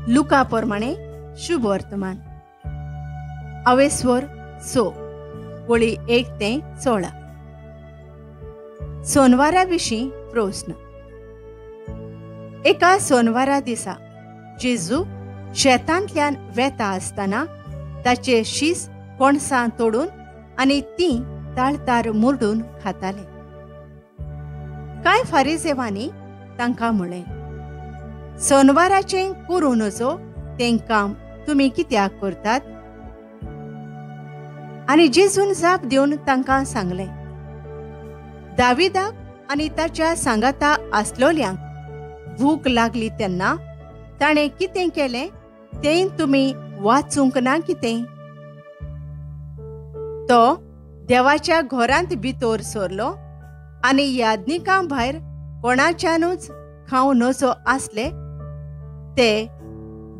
लुका प्रमाणे शुभ वर्तमान अवेस्वर 6 वळी 1 ते 16. सोनवारा विशीं प्रस्न. एका सोनवारा दिसा जेजू शेतांतल्यान वेता आसतना ताचे शीस कोणसां तोडून आनी तीं ताळतार मुरडून खाताले. कांय फारिजेवांनी तांकां म्हळें, सोनवाराचें करूं नजो तें काम तुमी कित्याक करतात? आनी जेजून जाप दिवन तांकां सांगलें, दाविदाक आनी ताच्या सांगाता आसलोल्यांक भूक लागली तेन्ना ताणें कितें केलें तें तुमी वाचूंक ना कितें? तो देवाच्या घरांत भितर सरलो आनी याज्ञिकां भायर कोणाच्यानूच खावं नजो आसले ते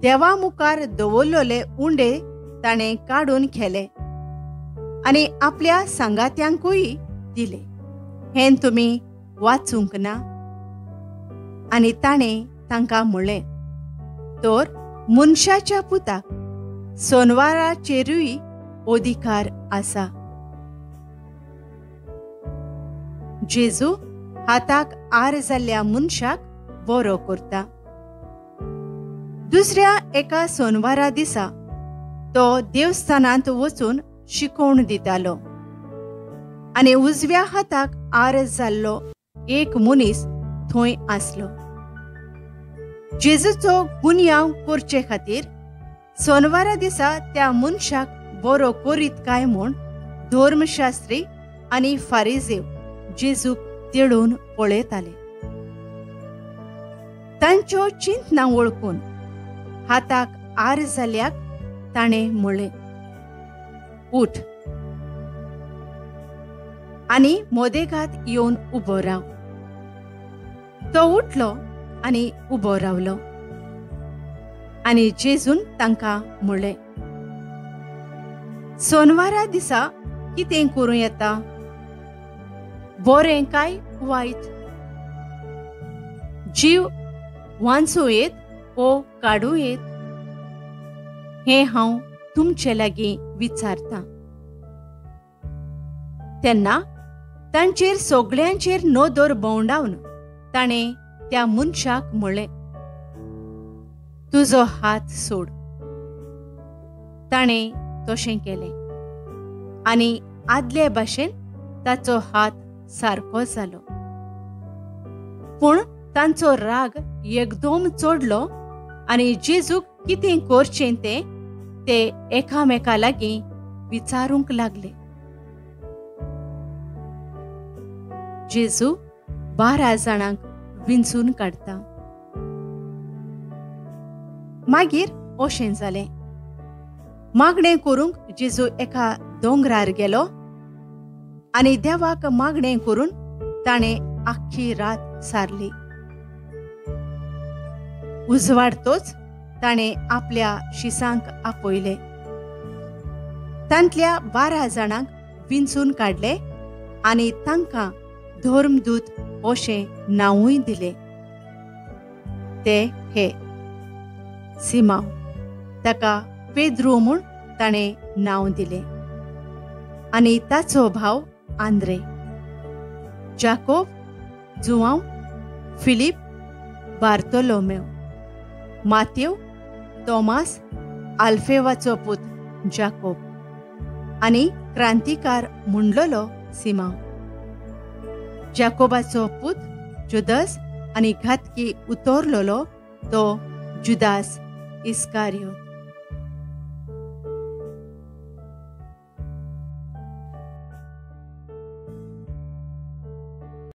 देवा मुखार दवरलेले उंडे ताणें काडून खेले आनी आपल्या सांगात्यांकूय दिले. हें तुमी वाचूंक ना? आनी ताणें तांकां म्हणलें, तर मनशाच्या पुताक सोनवाराचेरूय अधिकार आसा. जेजू हाताक आर जाल्ल्या मनशाक बरो करता. दुसऱ्या एका सोनवारा दिसा तो देवस्थानांत वचून शिकोवण दितालो आनी उजव्या हाताक आर जाल्लो एक मनीस थंय आसलो. जेजूचो गुन्यांव करचे खातीर सोनवारा दिसा त्या मनशाक बरो करीत काय म्हूण धर्मशास्त्री आनी फारिजेव जेजूक तेळून पळयताले. तांच्यो चिंतना वळखून हाताक आर जाल्याक ताणें म्हळें, उठ आनी मोदेगात येवन उबो राव. तो उठलो आनी उबो रावलो. आनी जेजून तांकां म्हळें, सोनवारा दिसा कितें करूं येता, बरें काय वायट? जीव वांचूं येत वो काडूं येत? हें हांव तुमचे लागीं विचारतां. तेन्ना तांचेर सगळ्यांचेर नदर भोंवडावन ताणें त्या मनशाक म्हळें, तुजो हात सोड. ताणें तशें केलें आनी आदले भाशेन ताचो हात सारको जालो. पूण तांचो राग एकदम चडलो आनी जेजूक कितें करचें तें ते एकामेका लागीं विचारूंक लागले. जेजू 12 जाणांक विंचून काडटा. मागीर अशें जालें, मागणें करूंक जेजू एका दोंगरार गेलो आनी देवाक मागणें करून ताणें आख्खी रात सारली. उजवाडतोच ताणें आपल्या शिसांक आपयले, तांतल्या 12 जाणांक विंचून काडले आनी तांकां धर्मदूत अशें नांवूय दिलें. ते हे सिमांव, ताका पेद्रू म्हूण ताणें नांव दिलें, आनी ताचो भाव आंद्रे, जाकोब, जुआंव, फिलीप, बार्तोलोमेव, मातेव, तोमास, आल्फेवाचो पूत जाकोब आनी क्रांतिकार म्हणलेलो सिमांव, जाकोबाचो पूत जुदास आनी घातकी उतरलेलो तो जुदास इस्कारियोत.